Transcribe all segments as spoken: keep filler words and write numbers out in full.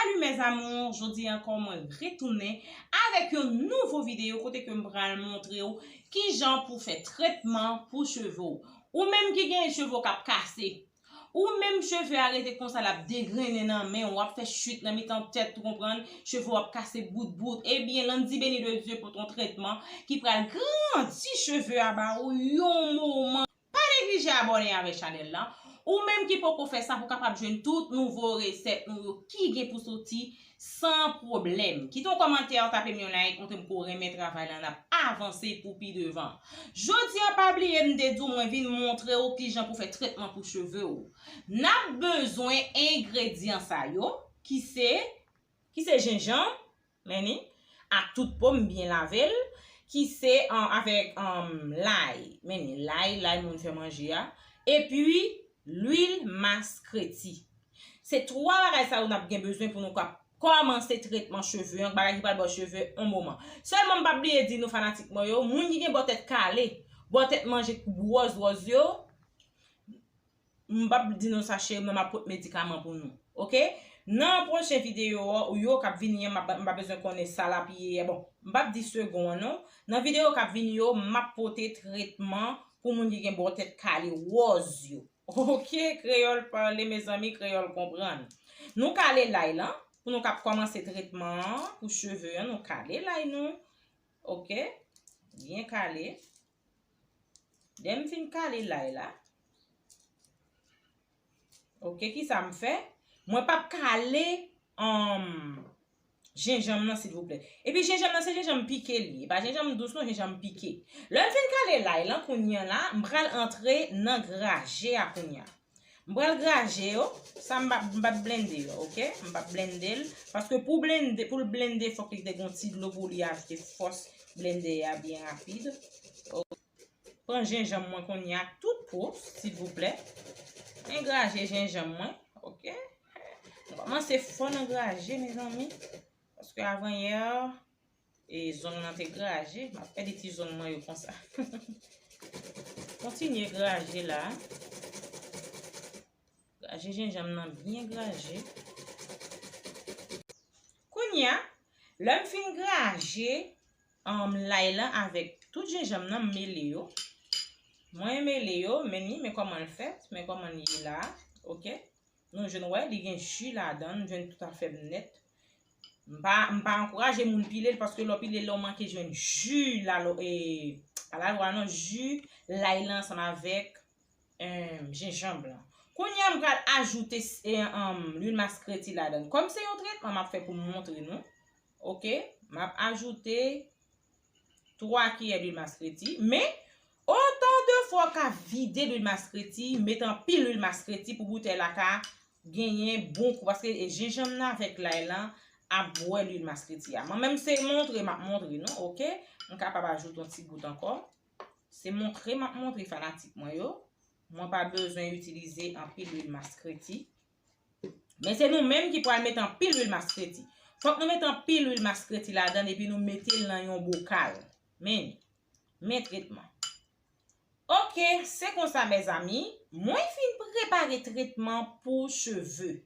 Salut mes amours, jodi ankò mwen retounen avèk yon nouvo videyo kote ke m pral montre w kijan pou fè tretman pou cheve w. Ou menm ki gen cheve w k ap kase, ou menm cheve a rete konsa l ap degrennen nan men w, w ap fè chit nan mitan tèt, ou konprann, cheve w ap kase bout bout. Ebyen, Landy Béni de Dieu pote yon tretman ki pral grandi cheve a ba ou yon moman. Pa neglije abòne avèk chanèl lan. Ou menm ki poko fè sa pou kapab jwenn tout nouvo resèt nou yo ki gen pou soti san pwoblèm. Kite yon kòmantè, tape m yon like, montre m ke w renmen travay lan, n ap avanse pou pi devan. Jodi a, pa bliye m te di w mwen vin montre w kijan pou fè tretman pou cheve w. N ap bezwen engredyan sa yo, ki se, ki se jenjanm, men ni, ak tout po m byen lave l, ki se, an, avèk, an, lay, men ni, lay, lay moun fè manje a, epi lwil maskreti. Se twa bagay sa yo n ap gen bezwen pou nou ka kòmanse tretman cheve an, bagay ki pral ba w cheve yon moman. Sèlman m p ap bliye di nou fanatik mwen yo, moun ki gen bò tèt kale, bò tèt manje wòz wòz yo, m p ap di nou sa cheri m nan, m ap pot medikaman pou nou. Oke? Nan pwochen videyo yo k ap vini an, m ap, m pa bezwen konnen sa l ap ye. Bon, m p ap di segon an non. Nan videyo k ap vini yo, m ap pote tretman pou moun ki gen bò tèt kale wòz yo. Oke, kreyòl pale, mezanmi, kreyòl konprann. Nou kale lay lan, pou nou kap kòmanse tretman an pou cheve an, nou kale lay nou. Oke, byen kale. Lè m fin kale lay la, oke, kisa m fè? Mwen pap kale, um, jenjanm nan, silvouplè. Epi jenjanm nan, se jenjanm pike li ye. E pa jenjanm dous non, jenjanm pike. Lè m fin kale lay lan, kounye a la, m pral antre nan graje a kounye a. M pral graje yo, sa m pa, m pa blende yo, oke? M pa blende l, paske pou blende, pou l blende, fòk li te gon ti dlo pou li achte fòs blende a byen rapid. Pran jenjanm mwen kounye a tout po, silvouplè. Mwen graje jenjanm mwen, oke? Mwen kòmanse fò nan graje, mezanmi. Paske avanyè, e, zong nan te graje. M ap pèdi ti zong mwen yo konsa. Kontinye graje la. Graje jenjanm nan byen graje. Kounye a, lè m fin graje, um, lay lan avèk tout jenjanm nan, m mele yo. Mwen mele yo, men ni, men kòman l fèt, men kòman l ye la, oke? Nou jwenn wè, li gen ji ladan l, nou jwenn tout afè m nèt. M pa, m pa ankouraje moun pile l, paske lè w pile l, lè w manke jwenn ji la, lè w, e, pa lalwa non, ji lay lan ansanm avèk, em, jenjanm lan. Kounye a, m pral ajoute, e, em, lwil maskreti ladan l. Kòm se yon tretman m ap fè pou m montre nou, oke, m ap ajoute twa kiyè lwil maskreti, men otan de fwa w ka vide lwil maskreti, mete anpil lwil maskreti pou boutèy la ka genyen bon kou, paske jenjanm nan avèk lay lan ap bwè lwil maskreti a. Mwen menm se montre m ap montre nou, oke? M kapab ajoute yon ti gout ankò. Se montre m ap montre fanatik mwen yo. Mwen pa bezwen itilize anpil lwil maskreti. Men se nou menm ki pral mete anpil lwil maskreti. Fòk nou mete anpil lwil maskreti ladan l epi nou mete l nan yon bokal. Men, men tretman. Oke, se konsa, mezanmi, mwen fin prepare tretman pou cheve.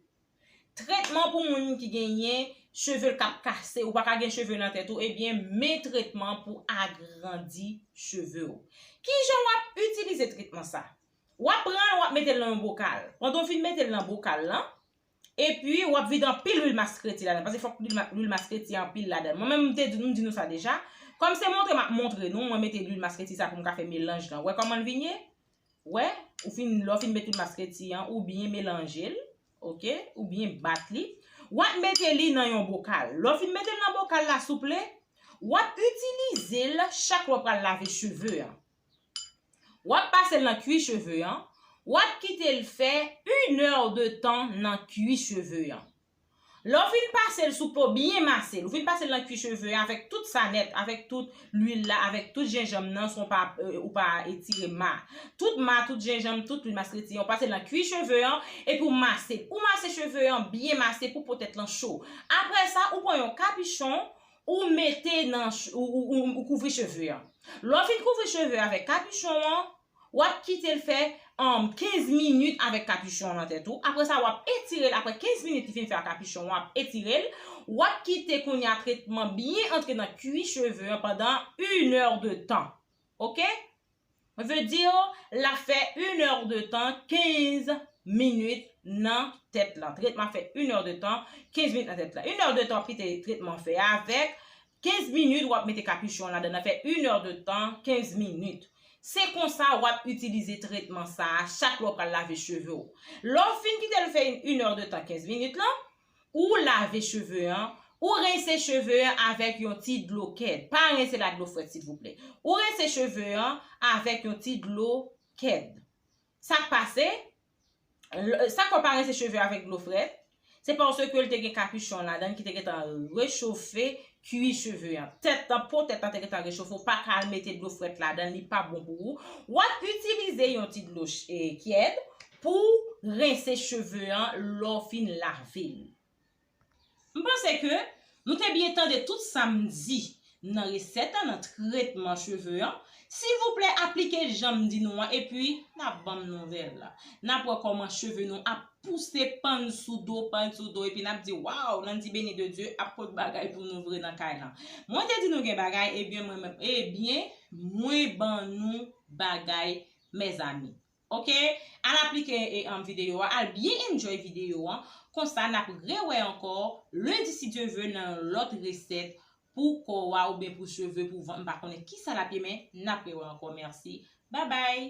Tretman pou moun ki genyen cheve l k ap kase, ou pa ka gen cheve nan tèt ou, ebyen, men tretman pou agrandi cheve w. Kijan w ap itilize tretman sa? W ap pran l, w ap mete l nan yon bokal. Pandan w fin mete l nan bokal lan, epi w ap vide anpil lwil maskreti ladan, paske fòk lwil ma-, lwil maskreti anpil ladan. Mwen menm, m te di, m di nou sa deja. Kòm se montre m ap montre nou, mwen mete lwil maskreti sa pou m ka fè melanj lan. Wè kòman l vin ye? Wè, ou fin, lè w fin mete lwil maskreti an, ou byen melanje l, oke? Ou byen bat li. W ap mete li nan yon bokal. Lè w fin mete l nan bokal la, souple, w ap itilize l chak lè w pral lave cheve an. W ap pase l nan kwi cheve an, w ap kite l fè une heure de temps nan kwi cheve an. Lè w fin pase l sou po, byen mase l. Ou fin pase l nan kwi cheve an avèk tout sa nèt, avèk tout lwil la, avèk tout jenjanm nan, san w pa, e, ou pa etire ma. Tout ma, tout jenjanm, tout lwil maskreti an, ou pase l nan kwi cheve an, epi w mase l. Ou mase cheve an, byen mase pou po tèt lan cho. Apre sa, ou pran yon kapichon, ou mete nan ch-, ou, ou, ou, ou kouvri cheve an. Lè w fin kouvri cheve avèk kapichon an, W ap kite l fè um, kenz minit avèk kapichon nan tèt ou. Apre sa, w ap etire l. Apre kenz minit li fin fè ak kapichon, w ap etire l. W ap kite kounye a tretman byen antre nan kwi cheve an pandan une heure de temps. Oke? Veut dire, l ap fè une heure de temps, kenz minit nan tèt la. Tretman fè une heure de temps, kenz minit nan tèt la. Une heure de temps, w ap kite tretman fè avèk kenz minit, w ap mete kapichon ladan, l ap fè une heure de temps, kenz minit. Se konsa w ap itilize tretman sa a chak lè w pral lave cheve w. Lè w fin kite l fè une heure de temps, kenz minit lan, ou lave cheve an, ou rense cheve an avèk yon ti dlo kèd. Pa rense l ak dlo frèt, silvouplè. Ou rense cheve an avèk yon ti dlo kèd. Sa k pase? L- Sa k fè w pa rense cheve avèk dlo frèt? Se paske l te gen kapichon ladan ki te gentan rechofe kwi cheve an. Tèt lan, po tèt lan te gentan rechofe, ou pa ka al mete dlo frèt ladan, li pa bon pou ou. W ap itilize yon ti dlo ch- eh, kèd pou rense cheve an lè w fin lave l. M panse ke nou te byen tande tout sa m di nan resèt la, nan tretman cheve an. Silvouplè, aplike jan m di nou an, epi n ap ban m nouvèl la. N ap wè kòman cheve nou ap pouse pann sou do, pann sou do, epi n ap di, waw, Nandy Béni de Dieu ap pot bagay pou nou vre nan kay lan. Mwen te di nou gen bagay, ebyen, mwen menm, ebyen, mwen ban nou bagay, mezanmi. Oke? Al aplike e, um, videyo a, al byen enjoy videyo an. Konsa, n ap rewè ankò lendi, si Dye ve, nan yon lòt resèt pou kò a oubyen pou cheve, pou vant. M pa konnen kisa l ap ye, men n ap rewè ankò. Mèsi. Babay!